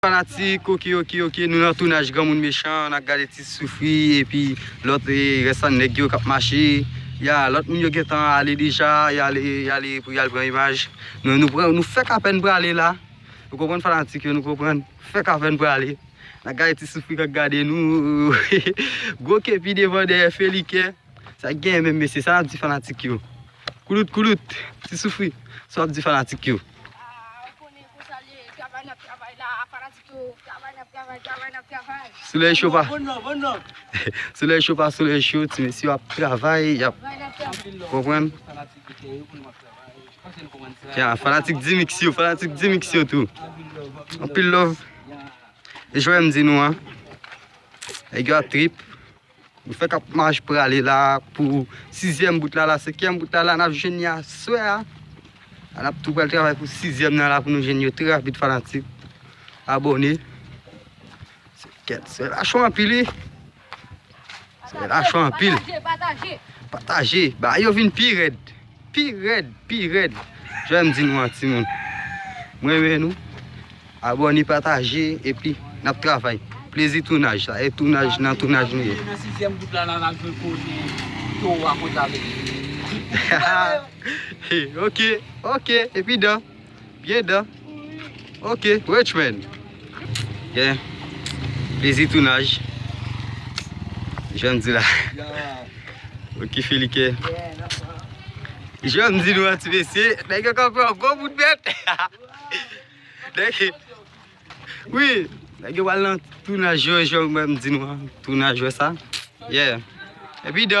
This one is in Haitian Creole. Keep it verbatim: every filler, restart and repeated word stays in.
Fanatik, oke, oke, oke, nou nan tounaj Granmoun Mechan, n ap gade Ti Soufri, epi lòt, e, rès a nèg yo k ap mache. Ya, lòt moun yo gentan ale deja, y ale, y ale pou y al pran imaj. Nou, nou pran, nou fèk apèn prale la. Ou konprann fanatik yo, nou konprann. Fèk apèn prale. N ap gade Ti Soufri k ap gade nou. Gwo kepi devan dèyè Felikè. Sa k genyen menm mesye, sa n ap di fanatik yo. Koulout, koulout, Ti Soufri, sa w ap di fanatik yo. Ah, ou konnen konsa l ye, travay n ap travay la, fanatik yo, travay n ap travay, travay n ap travay. Solèy cho pa. Solèy cho pa, solèy cho, ti mesye yo ap travay, y ap konprann. Ya, fanatik Dimix yo, fanatik Dimix yo tou. Anpil love. E jwè m di nou an. Nèg yo ap trip. Nou fèk ap mach prale la pou sizyèm bout la, la senkyèm bout la, la n ap jwenn li aswè a. La n ap tou pral travay pou sizyèm nan la pou nou jwenn yo trè rapid fanatik. Abòne. Se kèt, se la cho anpil wi. Se la cho anpil. Pataje, pataje. Pataje. Ba yo vin pi rèd. Pi rèd, pi rèd. Jwè m di nou an timoun. Mwen renmen nou. Abòne, pataje, epi n ap travay. Plezi tounaj, sa e tounaj nan tounaj nou ye. Nan sizyèm bout la, la n al jwe kote towo a koze avèk li. Ok, ok, epi dan. Byen dan. Ok, Richmond. Yeah. Plezi tounaj. Jan m di la. Ok, Felikè. Jan m di nou an ti mesye, nèg yo kanpe yon gwo bout bèt. Nèg, wi, nèg yo pral nan tounaj yo, jan m di nou an, tounaj yo sa. Yeah. Epi dan.